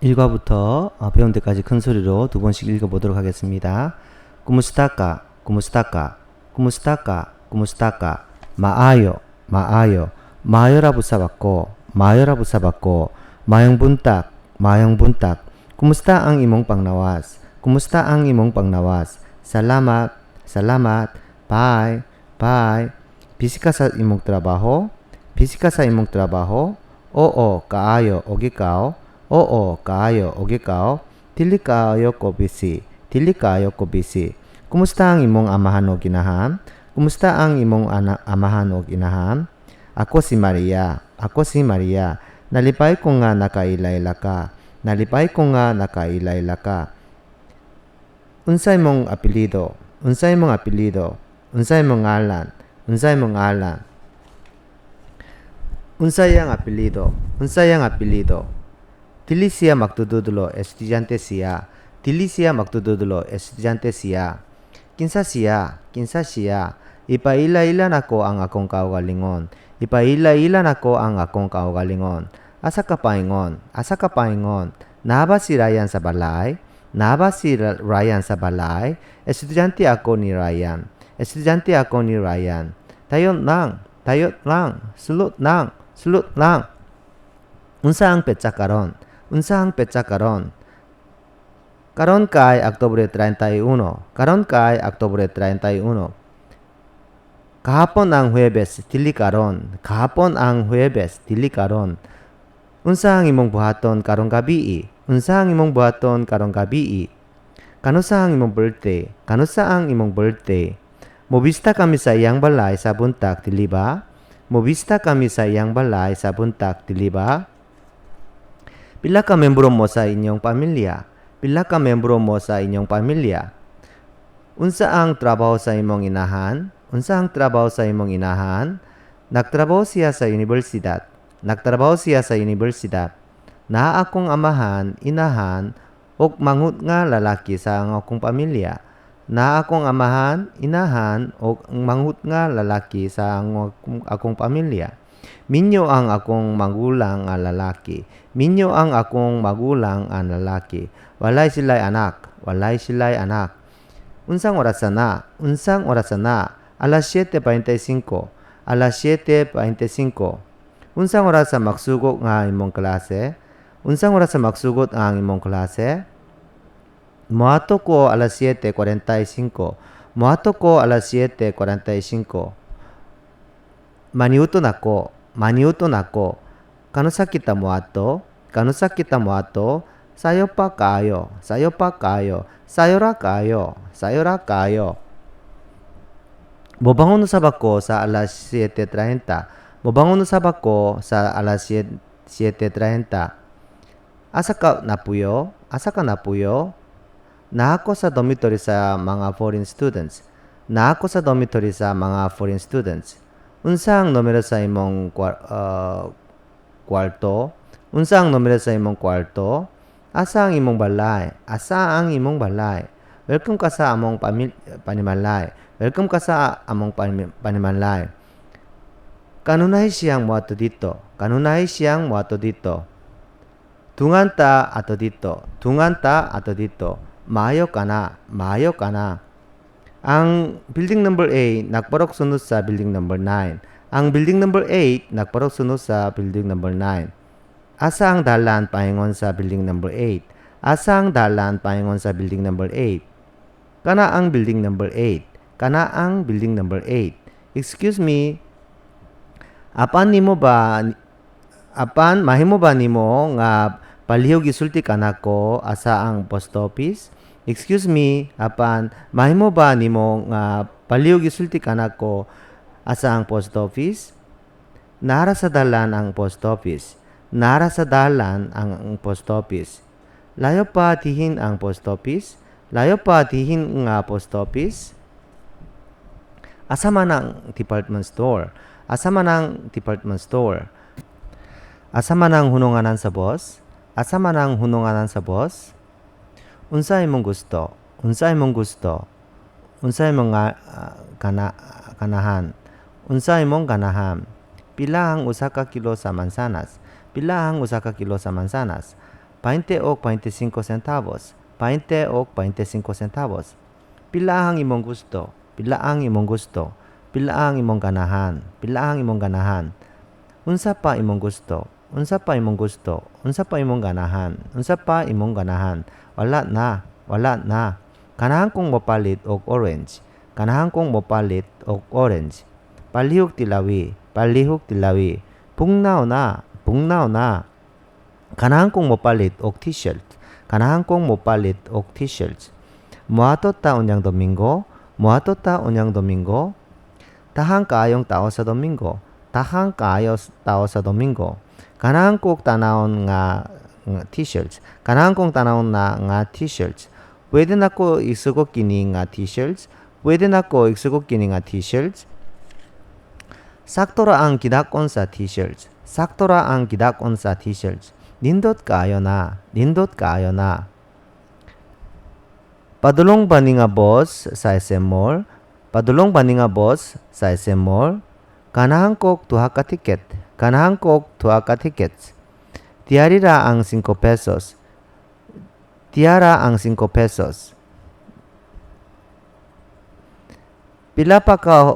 1과부터 배운 데까지 큰 소리로 두 번씩 읽어보도록 하겠습니다. Kumusta ka? Kumusta ka? Kumusta ka? Kumusta ka? Maayo, maayo. Maayo ra usab ako. Maayo ra usab ako. Maayong buntag, maayong buntag. Kumusta ang imong panglawas? Kumusta ang imong panglawas? Salamat, salamat. Bye, bye. Busy ka sa imong trabaho? Busy ka sa imong trabaho? Oo, kaayo. Og ikaw? Oo, kaayo. Og ikaw? Dili kaayo ko busy. Dili kaayo ko busy. Kumusta ang imong amahan og inahan? Kumusta ang imong amahan og inahan? Ako si Maria. Ako si Maria. Nalipay ko nga nakaila-ila ka. Nalipay ko nga nakaila-ila ka. Unsay imong apelyido? Unsay imong apelyido? Unsay imong ngalan? Unsay imong ngalan? Unsay iyang apelyido? Unsay iyang apelyido? Dili siya magtutudlo, estudyante siya. Dili siya magtutudlo, estudyante siya. Kinsa siya? Kinsa siya? Ipaila-ila nako ang akong kaugalingon. Ipaila-ila nako ang akong kaugalingon. Asa ka paingon? Asa ka paingon? Naa ba si Ryan sa balay? Naa ba si Ryan sa balay? Estudyante ako ni Ryan. Estudyante ako ni Ryan. Dayon lang, dayon lang, sulod lang, sulod lang. Unsa ang petsa karon? Unsa ang petsa karon? Karon kay Oktubre 31. Karon kay Oktubre 31. Gahapon ang Huwebes, dili karon. Gahapon ang Huwebes, dili karon. Unsa ang imong buhaton karong gabii? Unsa ang imong buhaton karong gabii? Kanusa ang imong birthday? Kanusa ang imong birthday? Mobisita kami sa iyang balay sa buntag, dili ba? Mobisita kami sa iyang balay sa buntag, dili ba? Pila ka membro mo sa inyong pamilya? Pila ka membro mo sa inyong pamilya? Unsa ang trabaho sa imong inahan? Unsa ang trabaho sa imong inahan? Nagtrabaho siya sa universidad. Nagtrabaho siya sa universidad. Naa akong amahan, inahan, ug manghud nga lalaki sa akong pamilya. Naa akong amahan, inahan, ug manghud nga lalaki sa akong pamilya. Minyo ang akong magulang nga lalaki. Minyo ang akong magulang nga lalaki. Walay sila'y anak. Walay sila'y anak. Unsang orasa na? Unsang orasa na? Alas 7:45. Alas 7:45. Unsang orasa magsugot nga imong klase? Unsang orasa magsugot ang imong klase? Moadto ko alas 7:45. Moadto ko alas 7:45. Maniuton ako. Maniuton ako. Kanusa kita moadto? Kanusa kita moadto? Sayo pa kaayo. Sayo pa kaayo. Sayo ra kaayo. Sayo ra kaayo. Mobangon usab ako sa alas 7:30. Mobangon usab ako sa alas 7:30. Asa ka napuyo? Asa ka napuyo? Naa ko sa dormitory sa mga foreign students. Naa ko sa dormitory sa mga foreign students. Unsa ang numero sa imong kwarto? Unsa ang numero sa imong kwarto? Asa ang imong balay? Asa ang imong balay? Welcome ka sa among panimalay. Welcome ka sa among panimalay. Kanunay siyang moadto didto. Kanunay siyang moadto didto. Dungan ta adto didto. Dungan ta adto didto. Maayo ka na. Maayo ka na. Ang building number 8 nagbarog sunod sa building number 9. Ang building number 8 nagbarog sunod sa building number 9. Asa ang dalan paingon sa building number 8? Asa ang dalan paingon sa building number 8? Kana ang building number 8. Kana ang building number 8. Excuse me. Apan mahimo ba nimo nga palihog isulti kanako asa ang post office? Excuse me, apan mahimo ba nimo nga palihog isulti kanako asa ang post office? Nara sa dalan ang post office. Nara sa dalan ang post office. Layo pa dihin ang post office? Layo pa dihin nga post office? Asa man ang department store? Asa man ang department store? Asa man ang hununganan sa bus? Asa man ang hununganan sa bus? Unsa imong gusto? Unsa imong gusto? Unsa imong ganahan? Unsa imong ganahan? Pila ang usa ka kilo sa mansanas? Pila ang usa ka kilo sa mansanas? 20 og 25 centavos, 20 og 25 centavos. Pila ang imong gusto? Pila ang imong gusto? Pila ang imong ganahan? Pila ang imong ganahan? Unsa pa imong gusto? Unsa pa imong gusto? Unsa pa imong ganahan? Unsa pa imong ganahan? Wala na, wala na. Ganahan kong mopalit og orange. Ganahan kong mopalit og orange. Palihog tilawi, palihog tilawi. Bugnaw na, bugnaw na. Ganahan kong mopalit og T-shirt. Ganahan kong mopalit og T-shirt. Moadto ta unyang Domingo. Moadto ta unyang Domingo. Daghan kaayong tao sa Domingo. Daghan kaayo tao sa Domingo. Ganahan kog tan-awon nga T-shirts. Ganahan kong tan-awon na nga T-shirts. Pwede nako isugot kini nga T-shirts. Pwede nako isugot kini nga T-shirts. Sakto ra ang gidak-on sa T-shirts. Sakto ra ang gidak-on sa T-shirts. Nindot kaayo na. Nindot kaayo na. Padulong ba ni nga bus sa SM Mall? Padulong ba ni nga bus sa SM Mall? Ganahan kog duha ka ticket. Ganahan kog duha ka tickets. Diri ra ang 5 pesos. Dira ang 5 pesos. Pila pa ka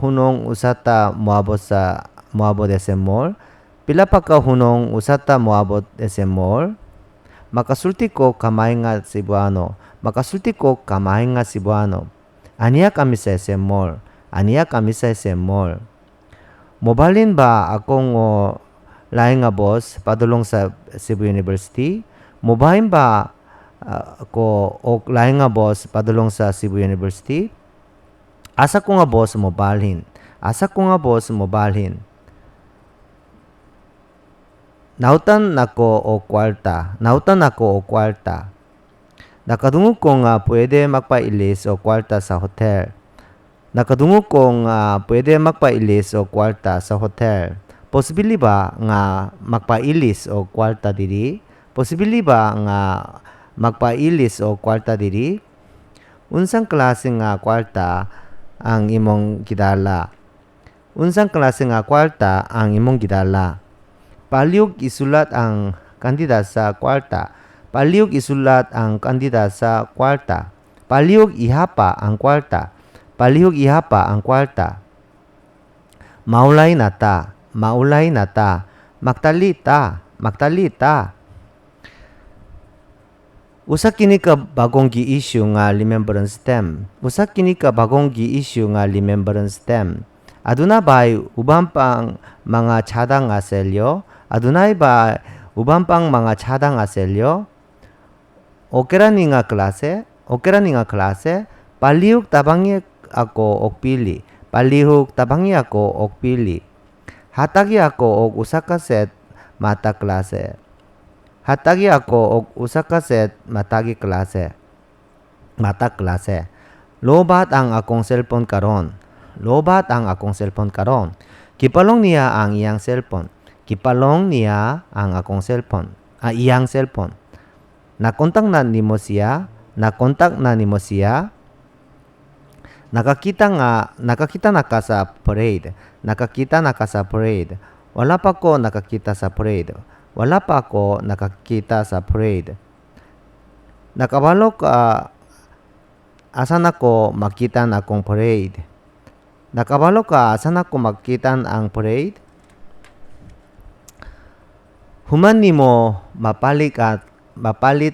hunong usa ta moabot sa moabot SM Mall? Pila pa ka hunong usa ta moabot SM Mall? Makasulti ko gamay nga Cebuano. Makasulti ko gamay nga Cebuano. Aniya kami sa SM Mall. Aniya kami sa SM Mall. Mobalhin ba akong lain nga bus padulong sa Cebu University? Mobahin ba ako og lain nga bus padulong sa Cebu University? Asa ko nga bus mobalhin? Asa ko nga bus mobalhin? Nahutan nako og kwarta. Nahutan nako og kwarta. Nakadungog ko nga pwede magpailis og kwarta sa hotel. Nakadungog ko nga pwede magpailis og kwarta sa hotel. Posible ba nga magpailis og kwarta diri? Posible ba nga magpailis og kwarta diri? Unsang klase nga kwarta ang imong gidala? Unsang klase nga kwarta ang imong gidala? Palihug isulat ang kantidad sa kwarta. Palihug isulat ang kantidad sa kwarta. Palihug ihapa ang kwarta. Palihug ihapa ang kwarta. Maulay na ta. Maulay na ta. Magtali ta. Magtali ta. Usa kini ka bagong gi-issue nga remembrance stamp. Usa kini ka bagong gi-issue nga remembrance stamp. Aduna bay uban pang mga tsada nga selyo? Adunay ba uban pang mga tsada nga selyo? Okay ra ni nga klase? Okay ra ni nga klase? Palihug tabangi ako og pili. Palihug tabangi ako og pili. Hatagi ako og usa ka set matag klase. Hatagi ako og usa ka set matagi klase. Matag klase. Lowbat ang akong cellphone karon. Lowbat ang akong cellphone karon. Gipalong niya ang iyang cellphone. Gipalong niya ang akong cellphone. Ah, iyang cellphone. Nakontak na nimo siya? Nakontak na nimo siya? Nakakita na ka sa parade. Nakakita na ka sa parade. Wala pa ko nakakita sa parade. Wala pa ako nakakita sa parade. Nakabalo ka asa nako makita akong parade? Nakabalo ka asa nako makita ang parade? Human nimo mapalit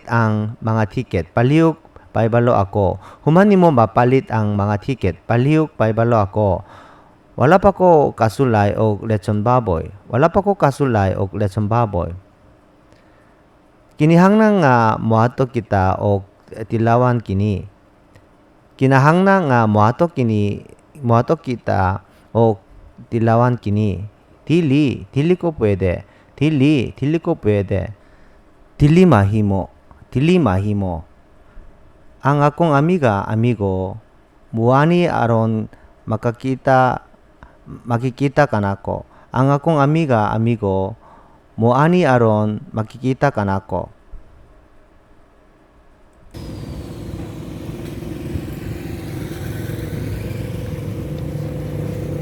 ang mga ticket, palihug pahibalo ako. Human nimo mapalit ang mga ticket, palihug pahibalo ako. Wala pa ko kasulay og lechon baboy. Wala pa ko kasulay og lechon baboy. Kinahanglan nga moadto kita og tilawan kini. Kinahanglan nga moadto kita og tilawan kini. Dili, dili ko pwede. Dili, dili ko pwede. Dili mahimo, dili mahimo. Ang akong amiga, amigo, muani aron makikita kanako. Ang akong amiga, amigo, moani aron makikita kanako.